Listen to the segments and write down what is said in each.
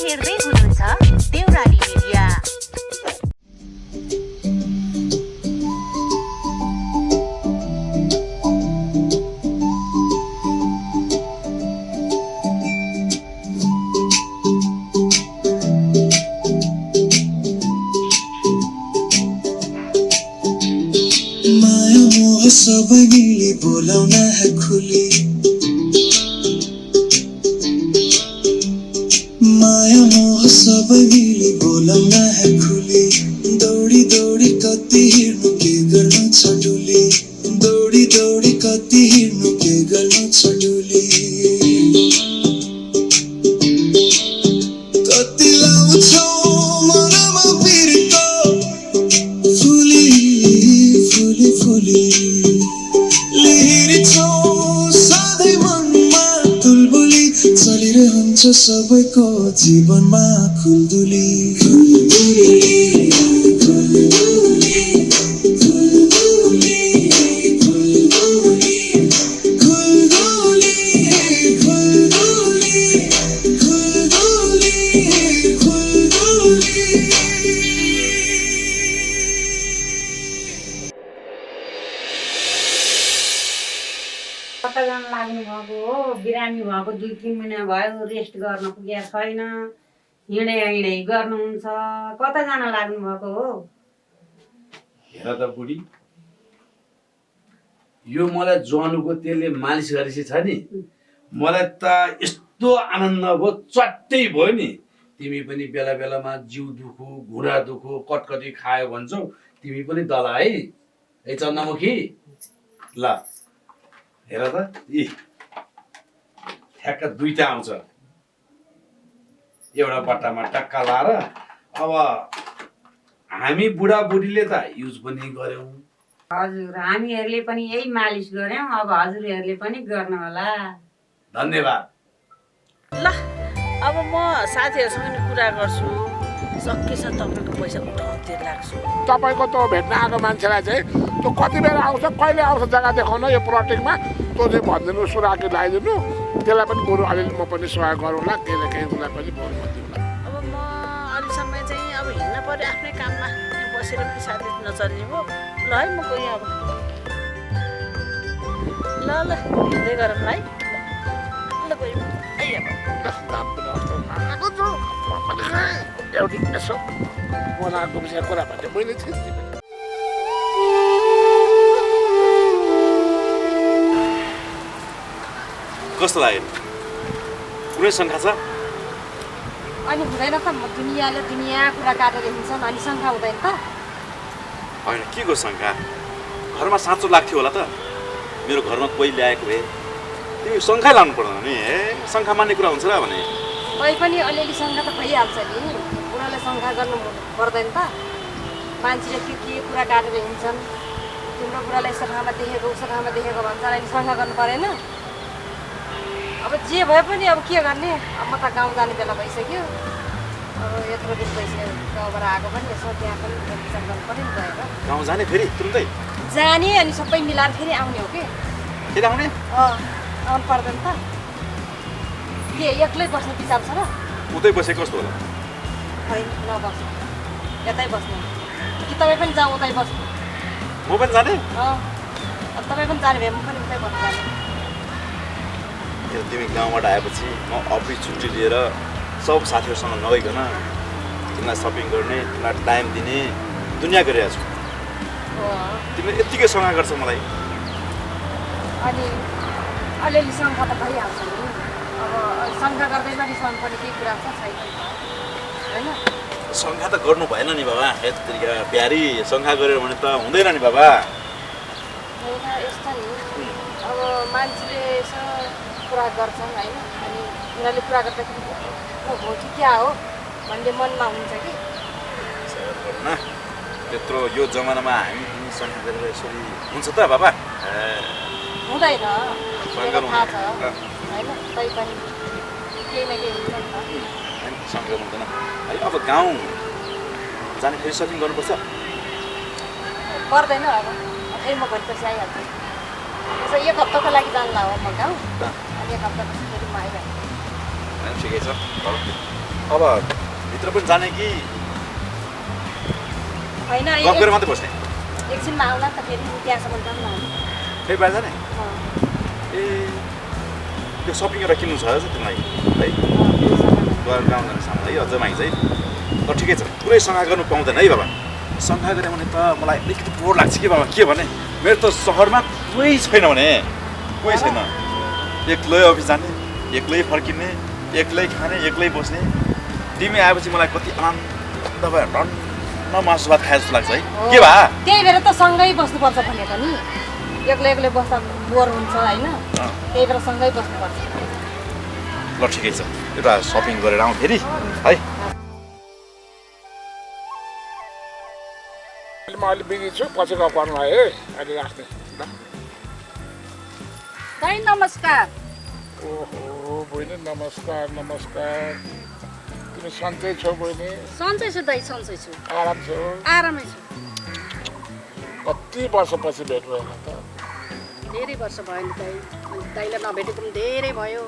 हेर्दै हुनुहुन्छ देउराली मिडिया। माया मोह सबै मिली बोलाउन है खुली, माया मोह सबै मिली बोलाउन है खुली। दौडी दौडी कति हिँड्नु के गर्नु छ डुली, दौडी दौडी कति हिँड्नु के गर्नु छ डुली। कति लाउँछौ मनमा बिर्को फुली फुली फुली, लिहिरछौ सधैँ मनमा तुलबुली। चलिरहन्छ सबैको जीवनमा खुल्दुली खुल्दुली खुल्दुली खुल्दुली खुल्दुली खुल्दुली खुल्दुली खुल्दुली खुल्दुली। कता जान लाग्नु भएको हो? बिरामी भएको 2-3 महिना भयो, रेस्ट गर्न पुगेको छैन, हिँडै गर्नुहुन्छ। कता जान लाग्नु भएको हो? हेर त बुढी, यो मलाई ज्वानुको तेलले मालिस गरेपछि छ नि, मलाई त यस्तो आनन्द भयो, चट्टै भयो नि। तिमी पनि बेला बेलामा जिउ दुखो घुँडा दुखो कटकटी खायो भन्छौ, तिमी पनि दला है। ए चन्द्रमुखी, ल हेर त, यी ठ्याक्क 2टा आउँछ एउटा बट्टामा टक्का लाएर। अब हामी बुढाबुढीले त युज पनि गर्यौँ। हजुर, हामीहरूले पनि यही मालिस गर्यौँ, अब हजुरहरूले पनि गर्नु होला। धन्यवाद। ल अब म साथीहरूसँग नि कुरा गर्छु, सकेछ तपाईँको पैसा उठाउतिर लाग्छु। तपाईँको त्यो भेट्न आएको मान्छेलाई चाहिँ त्यो कति बेला आउँछ, कहिले आउँछ जग्गा देखाउन यो प्लटिङमा, त्यो चाहिँ भनिदिनु, सुराकी लगाइदिनु। त्यसलाई पनि बरु अलिअलि म पनि सहयोग गरौँला, केही केही उसलाई पनि बरु म दिउँला। अब म अलिसम्म चाहिँ अब हिँड्न पऱ्यो आफ्नै काममा, बसेर पनि साथी नचल्ने भयो। ल है म गएँ अब। ल ल हिँड्दै गरौँ है। ल गएँ है अब। आएको छु म पनि एउटी यसो बनाएको विषय कुरा भन्ने मैले थिएँ। कस्तो लाग्यो? कुनै शङ्का छ? अनि हुँदैन त, दुनियाँले दुनियाँ कुरा काटेर हिँड्छन्, अनि शङ्का हुँदैन त? होइन, के को शङ्का? घरमा साँचो लाग्थ्यो होला त। मेरो घरमा कोही ल्याएको भए तिमी शङ्खै लाउनु पर्दैन नि। शङ्का मान्ने कुरा हुन्छ र भने तै पनि अलिअलि शङ्का त भइहाल्छ नि। बुढाले शङ्का गर्नु पर्दैन त? मान्छेले के कुरा काटेर हिँड्छन्, तिम्रो बुढाले यस्तो ठाउँमा देखेको उस्तो ठाउँमा देखेको भन्छ, अनि शङ्का गर्नु परेन? अब जे भए पनि अब के गर्ने, अब म त गाउँ जाने बेला भइसक्यो। अब यत्रो दिन भइसक्यो गाउँबाट आएको पनि, यसो त्यहाँ पनि विचार गर्नु पऱ्यो नि गएर। गाउँ जाने फेरि तुरुन्तै जाने अनि सबै मिलाएर फेरि आउने हो कि? फेरि आउने? आउनु पर्दैन त? के एक्लै बस्ने विचार छ र? उतै बसे कस्तो होला? होइन नबस्नु, यतै बस्नु कि तपाईँ पनि जाउँ उतै बस्नु? म पनि जाने? तपाईँ पनि जाने भए म पनि उतै बस्नु जाने। तिमी गाउँबाट आएपछि म अफिस छुट्टी लिएर सब साथीहरूसँग नगइकन तिमीलाई सपिङ गर्ने, तिमीलाई टाइम दिने दुनियाँ गरिरहेको छु। तिमीले यत्तिकै शङ्का गर्छ मलाई? अनि अलिअलि शङ्का त भइहाल्छ नि। अब शङ्का गर्दैमा रिसाउनु पर्ने केही कुरा छ छैन होइन? शङ्का त गर्नु भएन नि बाबा। यत्तिका प्यारी शङ्का गरेर भने त हुँदैन नि बाबा। होइन यस्तो नि, अब मान्छेले यसो कुरा गर्छन् होइन, अनि उनीहरूले कुरा गर्दाखेरि हो कि क्या हो भन्ने मनमा हुन्छ कि। त्यत्रो यो जमानामा हामी पनि शङ्का गरेर यसरी हुन्छ त बाबा? हुँदैन, थाहा छ होइन? तै पनि केही न केही हुन्छ नि त। शङ्का हुँदैन है। अब गाउँ जाने फेरि सपिङ गर्नुपर्छ? पर्दैन, अब फेरि म भोलिपछि आइहाल्छु। त्यसो 1 हप्ताको लागि जानु होला म गाउँ, अनि 1 हप्तापछि फेरि म आइहाल्छु। ठिकै छ। अब भित्र पनि जाने कि होइन गफ गरेर मात्रै बस्ने एकछिनमा आउला नि त फेरि त्यहाँसम्म जाउँ न हामी। फेरि बाहिर जाने अँ, ए त्यो सपिङ एउटा किन्नु छ आज तिमीलाई है गएर गाउँ जाने सामान है अझ माग्छ है ल ठिकै छ पुरै सङ्घार गर्नु पाउँदैन है बाबा सङ्घार गऱ्यो भने त मलाई अलिकति बोर लाग्छ कि बाबा के भने मेरो त सहरमा कोही छैन भने कोही छैन एक्लै अफिस जाने एक्लै फर्किने एक्लै खाने एक्लै बस्ने तिमी आएपछि मलाई कति आनन्द भयो टन्न मासु भात खाए जस्तो लाग्छ है के भा त्यही भएर त सँगै बस्नुपर्छ भनेको नि एक्लै एक्लै बस्दा बोर हुन्छ होइन त्यही भएर सँगै बस्नुपर्छ ल ठिकै छ एउटा सपिङ गरेर आउँ फेरि है म अहिले बिजी छु पछि गफ गर्नु है अहिले राख्ने ल दाइ नमस्कार ओहो बहिनी नमस्कार नमस्कार तिमी सन्चै छौ बहिनी सन्चै छु दाइ सन्चै छु आराम छौ आरामै छु कति वर्षपछि भेट भएन त धेरै वर्ष भयो नि दाइ दाइलाई नभेटेको पनि धेरै भयो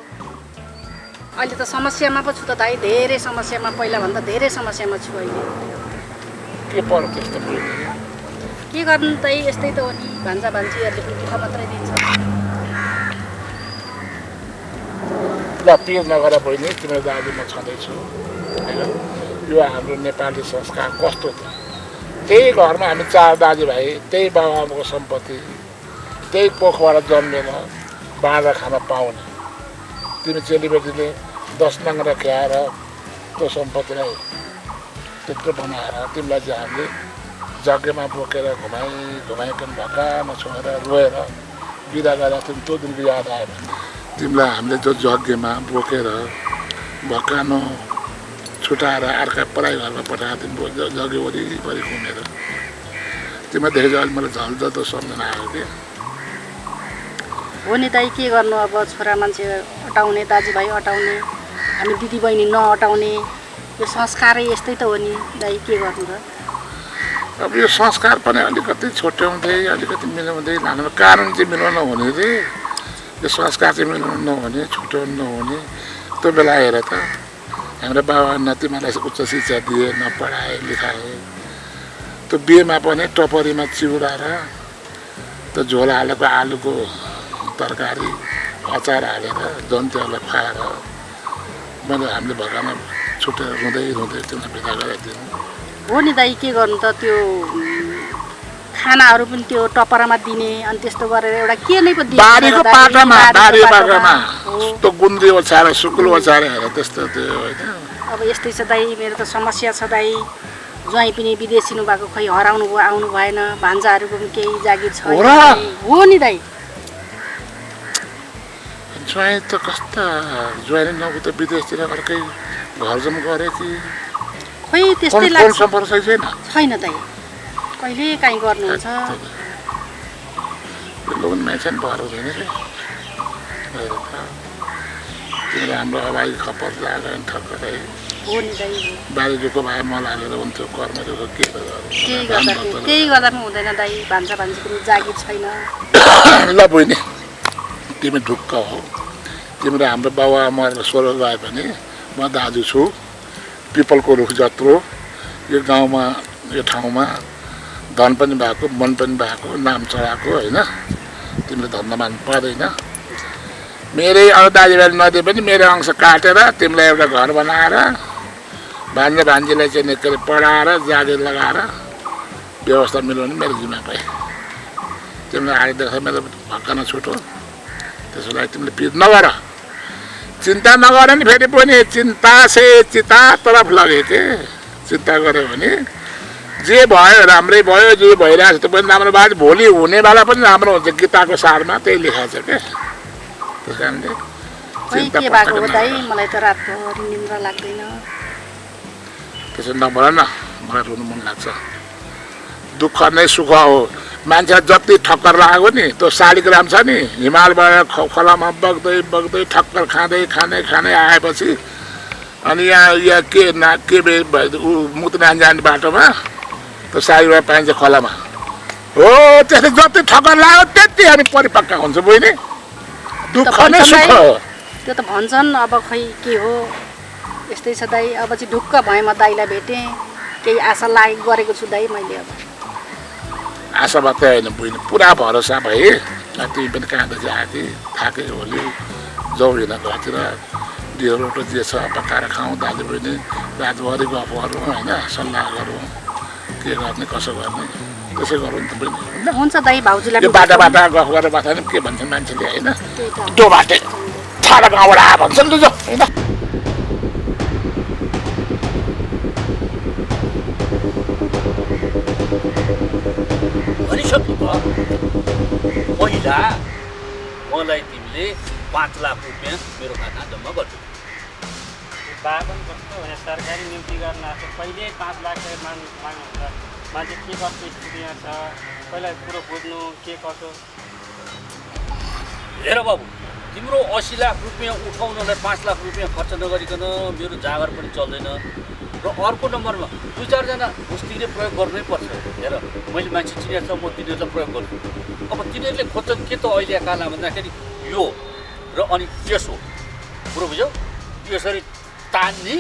अहिले त समस्यामा पो छु त दाइ धेरै समस्यामा पहिलाभन्दा धेरै समस्यामा छु अहिले के पर्यो त्यस्तो बहिनी के गर्नु दाइ यस्तै त हो नि भान्जा भान्जीहरूले पनि दुःख मात्रै दिन्छ ल पिर नगर बहिनी तिम्रो दाजु म छँदैछु होइन यो हाम्रो नेपाली संस्कार कस्तो छ त्यही घरमा हामी 4 दाजुभाइ त्यही बाबाआमाको सम्पत्ति त्यही पोखबाट जन्मेर बाँडा खान पाउने तिमी चेलीबेटीले 10 नङ्ग्रा ख्याएर त्यो सम्पत्तिलाई त्यत्रो बनाएर तिमीलाई चाहिँ हामीले जग्गामा बोकेर घुमाइकन भक्कामा छोएर रोएर बिदा गरेर तिमी त्यो दिनको याद आयो भने तिमीलाई हामीले त्यो जग्गामा बोकेर भक्कानो छुटाएर अर्का पढाइ घरमा पठाएर तिमी जग्गा वरिपरि घुमेर तिमीलाई देखेर अहिले मलाई झल्झल्दो सम्झना आयो कि हो नि दाइ के गर्नु अब छोरा मान्छे अटाउने दाजुभाइ अटाउने हामी दिदीबहिनी नअटाउने यो संस्कारै यस्तै त हो नि दाइ के गर्नु र अब यो संस्कार पनि अलिकति छुट्याउँदै अलिकति मिलाउँदै लानु कारण चाहिँ मिलाउन हुने रे यो संस्कार चाहिँ मिलाउनु नहुने छुट्याउनु नहुने त्यो बेला हेर त हाम्रो बाबा नातिमालाई उच्च शिक्षा दिए नपढाए लेखाए त्यो बिहेमा पनि टपरीमा चिउराएर त्यो झोल हालेको आलुको तरकारी अचार हालेर जन्तीहरूलाई खुवाएर मैले हामीले भगवान छुट्याएर रुँदै रुँदै त्यसलाई बिदा गराइदिनु हो नि दाइ के गर्नु त त्यो खानाहरू पनि त्यो टपरामा दिने अनि त्यस्तो गरेर एउटा के नै पो दिने बारीको पाटामा त्यो गुन्द्री ओछ्याएर सुकुल ओछ्याएर हेर त्यस्तो त्यो होइन अब यस्तै छ दाइ मेरो त समस्या छ दाइ ज्वाइँ पनि विदेशिनु भएको खै हराउनु भयो आउनु भएन भान्जाहरूको पनि केही जागिर छ हो नि दाइ ज्वाइँ त कस्ता ज्वाइँ नभए त विदेशतिर गएर केही घर जम गरे कि खोइ त्यस्तै लाग्छ सम्पर्क छैन दाइ कहिले काहीँ गर्नुहुन्छ लोन मेसन भएर हुँदैन रे तिमीले हाम्रो हवाई खपर जाएर ठक्कै हो नि दाइ बारीको भए मल हालेर हुन्थ्यो कर्महरूको के केही गर्दा पनि हुँदैन दाइ भान्सा भान्जीको पनि जागिर छैन ल बहिनी तिमी ढुक्क हो तिम्रो हाम्रो बाबा मरेर स्वर्ग गए भने म दाजु छु पिपलको रुख जत्रो यो गाउँमा यो ठाउँमा धन पनि भएको मन पनि भएको नाम चढाएको होइन तिमीले धन्यवाद पर्दैन मेरै अरू दाजुभाइले नदिए पनि मेरो अंश काटेर तिमीलाई एउटा घर बनाएर भान्जा भान्जीलाई चाहिँ के अरे पढाएर जागिर लगाएर व्यवस्था मिलाउने मेरो जिम्मा पाएँ तिमीलाई आएर देख्दा मेरो भक्कन छुटो त्यसको लागि तिमीले पिर नगर चिन्ता नगर नि फेरि पनि चिन्ता से चिता तरफ लगे के चिन्ता गऱ्यो भने जे भयो राम्रै भयो जे भइरहेको छ त्यो पनि राम्रो भयो भोलि हुनेवाला पनि राम्रो हुन्छ गीताको सारमा त्यही लेखाएको छ क्या त्यस कारणले चिन्ता के भएको हो दाइ मलाई त रातभरि निन्द्रा लाग्दैन त्यसो नभन न मलाई रुनु मन लाग्छ दुःख नै सुख हो मान्छे जति ठक्कर लागेको नि त्यो शालिग्राम छ नि हिमालबाट खोलामा बग्दै बग्दै ठक्कर खाँदै खाँदै आएपछि अनि यहाँ के मुक्तिनारायण जाने बाटोमा त्यो शालिग्राम पाइन्छ खोलामा हो त्यसले जति ठक्कर लाग्यो त्यति हामी परिपक्का हुन्छ बहिनी दुःख नै सुख हो त्यो त भन्छन् अब खै के हो यस्तै छ दाइ। अब चाहिँ ढुक्क भएँ म दाइलाई भेटेँ, केही आशा गरेको छु दाइ मैले। अब आशा मात्रै होइन बहिनी, पुरा भरोसा भए। तिमी पनि कहाँदेखि आएको थाकेको होली जाउँ हेर्न घरतिर, ढिलो रोटो जे छ पकाएर खाउँ दाजु बहिनी, रातभरि गफ गरौँ होइन, सल्लाह गरौँ के गर्ने कसो गर्ने, त्यसै गरौँ नि त बहिनी। हुन्छ दाइ, भाउजूलाई यो बाटा गफ गरेर बाटा के भन्छन् मान्छेले होइन, त्यो बाटे छाडा गाउँबाट आ भन्छन् त होइन। पहिला मलाई तिमीले 5 लाख रुपियाँ मेरो खातामा जम्मा गर्छु। बाबन कस्तो भने सरकारी नियुक्ति गर्न आएको कहिले 5 लाख माग्नुहुन्छ। मान्छे के कस्तो स्थितिमा छ पहिला कुरो बुझ्नु के कसो। हेर बाबु, तिम्रो 80 लाख रुपियाँ उठाउनलाई 5 लाख रुपियाँ खर्च नगरिकन मेरो जाँगर पनि चल्दैन। र अर्को नम्बरमा 2-4 जना घुसतिरे प्रयोग गर्नै पर्छ। हेर मैले मान्छे चिनेको छ, म तिनीहरूलाई प्रयोग गर्छु। अब तिनीहरूले खोज्छन् के त अहिले कालमा भन्दाखेरि यो र अनि यसो कुरो बुझ्यौ, यसरी तान्ने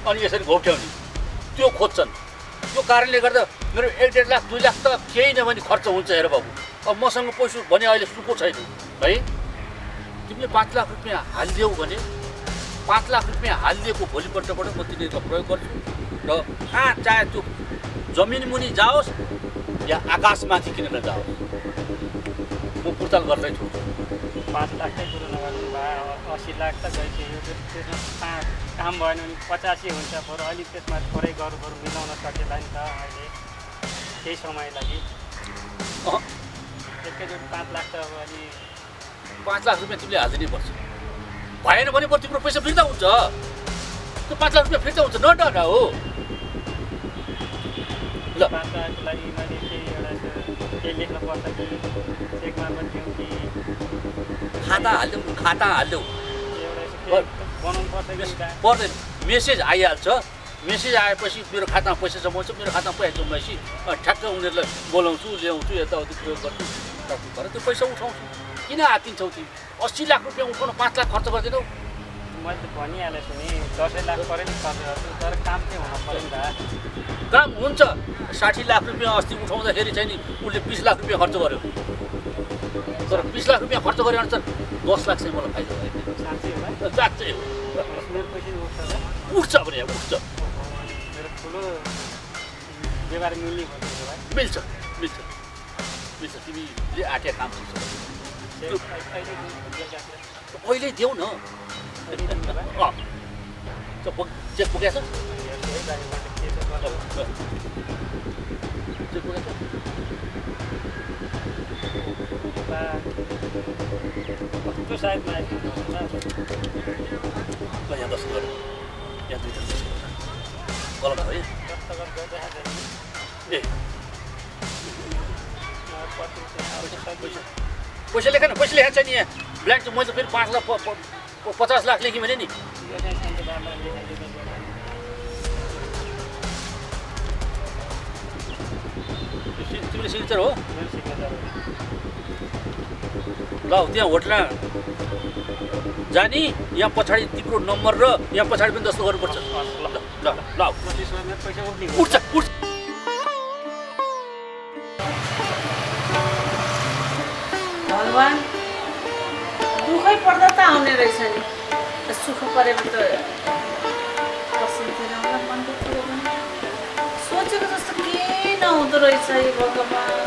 अनि यसरी घोप्ट्याउने त्यो खोज्छन्। त्यो कारणले गर्दा मेरो 1-1.5 लाख 2 लाख त केही नभने खर्च हुन्छ। हेर बाबु, अब मसँग पैसा भने अहिले सुको छैन है। तिमीले 5 लाख रुपियाँ हालिदेऊ भने 5 लाख रुपियाँ हालिदिएको भोलिपल्टबाट म तिनीहरूलाई प्रयोग गर्छु। र चाहे त्यो जमिन मुनि जाओस् या आकाशमाथि किनेर जाओस्, म पुर्ताल गर्दै छु। 5 लाखकै कुरो नगर्नु भयो, 80 लाख त गइसक्यो। त्यसमा काम भएन भने 85 हुन्छ। बरु अलिक त्यसमा थोरै गरौँ मिलाउन सकेला नि त अहिले केही समय लागि। एकैचोटि 5 लाख त अब अलि 5 लाख रुपियाँ तिमीले हालिदिनै पर्छ। भएन भने बरु तिम्रो पैसा फिर्ता हुन्छ। त्यो 5 लाख रुपियाँ फिर्ता हुन्छ, न डरा हो। ल 5 लाखको लागि मैले केही लेख्नु पर्छ कि चेक मार्फत दिउँ कि खाता हालिदेऊ। एउटा बनाउनु पर्छ कि पर्दैन, मेसेज आइहाल्छ। मेसेज आएपछि मेरो खातामा पैसा जमाउँछ, मेरो खातामा पैसा जमाएपछि ठ्याक्क उनीहरूलाई बोलाउँछु, ल्याउँछु, यताउति प्रयोग गर्छु, तर त्यो पैसा उठाउँछु। किन आत्तिन्छौ तिमी? 80 लाख रुपियाँ उठाउन 5 लाख खर्च गर्दैनौ? मैले त भनिहालेको छु नि, 10 लाख पऱ्यो नि खर्च गर्छु, तर काम चाहिँ हुन पऱ्यो नि त। काम हुन्छ। 60 लाख रुपियाँ अस्ति उठाउँदाखेरि चाहिँ नि उसले 20 लाख रुपियाँ खर्च गर्यो। तर 20 लाख रुपियाँ खर्च गरे अनुसार 10 लाख चाहिँ मलाई फाइदा भयो। साँच्चै हो है? साँच्चै हो। मेरो पैसा उठ्छ त? उठ्छ भने उठ्छ। मेरो ठुलो व्यवहार मिल्ने भन्छु भाइ। मिल्छ। तिमीले आँटे काम गर्छ। अहिले देऊ न। चेक पुगेछ? कस्तो साइडमा आइपुग्नु यहाँ बस्नु गएर यहाँ 2 दिन बस्नु गलत है। ए पैसा लेखेन, पैसा लेखेको छ नि यहाँ ब्ल्याङ्क। मैले त फेरि 5 लाख 50 लाख लेखेँ भने नि। तिमीले सिग्नेचर हो? ल त्यहाँ होटलमा जाने, यहाँ पछाडि तिम्रो नम्बर र यहाँ पछाडि पनि जस्तो गर्नुपर्छ। ल पैसा उठ्ने उठ्छ। भगवान् दुःखै पर्दा त आउने रहेछ नि, सुख परेको त बसिन्थेन होला मनको कुरो पनि। सोचेको जस्तो केही नहुँदो रहेछ यो भगवान्।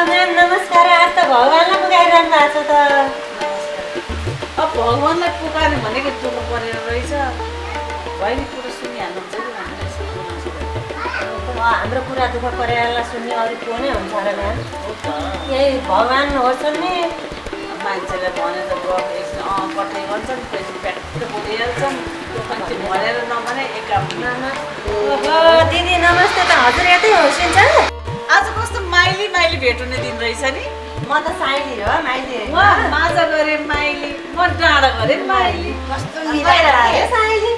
म्याम नमस्कार। आज त भगवान्लाई पुकाइरहनु भएको छ त। अब भगवान्लाई पुकार्ने भनेको दुःख परेर रहेछ। बहिनी कुरो सुनिहाल्नुहुन्छ कि हाम्रो कुरा दुःख परेरलाई सुन्ने अरू को नै हुन्छ र म्याम? यही भगवान् हो सुन्ने। मान्छेलाई भनेर पठाइ गर्छन्, त्यसपछि प्याट्ट बोलिहाल्छन्। मान्छे भनेर नभने एकाउन्न। दिदी नमस्ते। त हजुर यतै होसिन्छ? आज कस्तो माइली भेट हुने दिन रहेछ नि। म त साइली हो, माइली होइन। माझा गरे माइली, म डाँडा गरे माइली। कस्तो मिलाइरहेको साइली।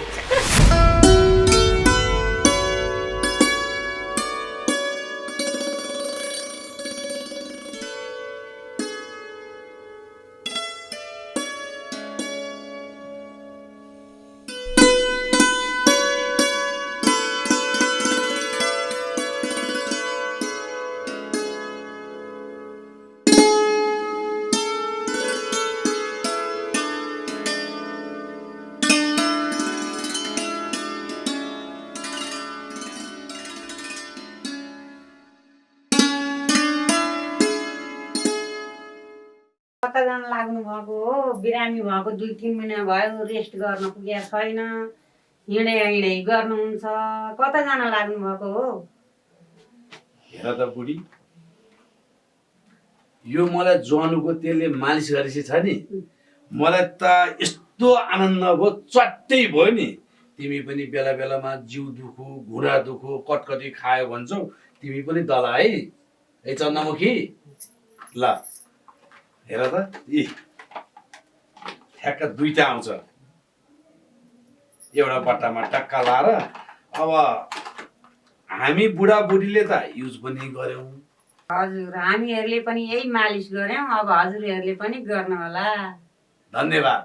कताजना लाग्नु भएको हो बिरामी भएको 2-3 महिना भयो रेस्ट गर्न पुगेको छैन हिँडै गर्नुहुन्छ कताजना लाग्नु भएको हो हेर त बुढी यो मलाई ज्वानुको तेलले मालिस गरेपछि छ नि मलाई त यस्तो आनन्द भयो चट्टै भयो नि तिमी पनि बेला बेलामा जिउ दुखो घुँडा दुखो कटकटी खायो भन्छौ तिमी पनि दला है ए चन्द्रमुखी ल हेर त यी ठ्याक्क 2टा आउँछ एउटा बट्टामा टक्का लाएर अब हामी बुढाबुढीले त युज पनि गर्यौं हजुर हामीहरूले पनि यही मालिस गर्यौं अब हजुरहरूले पनि गर्न होला धन्यवाद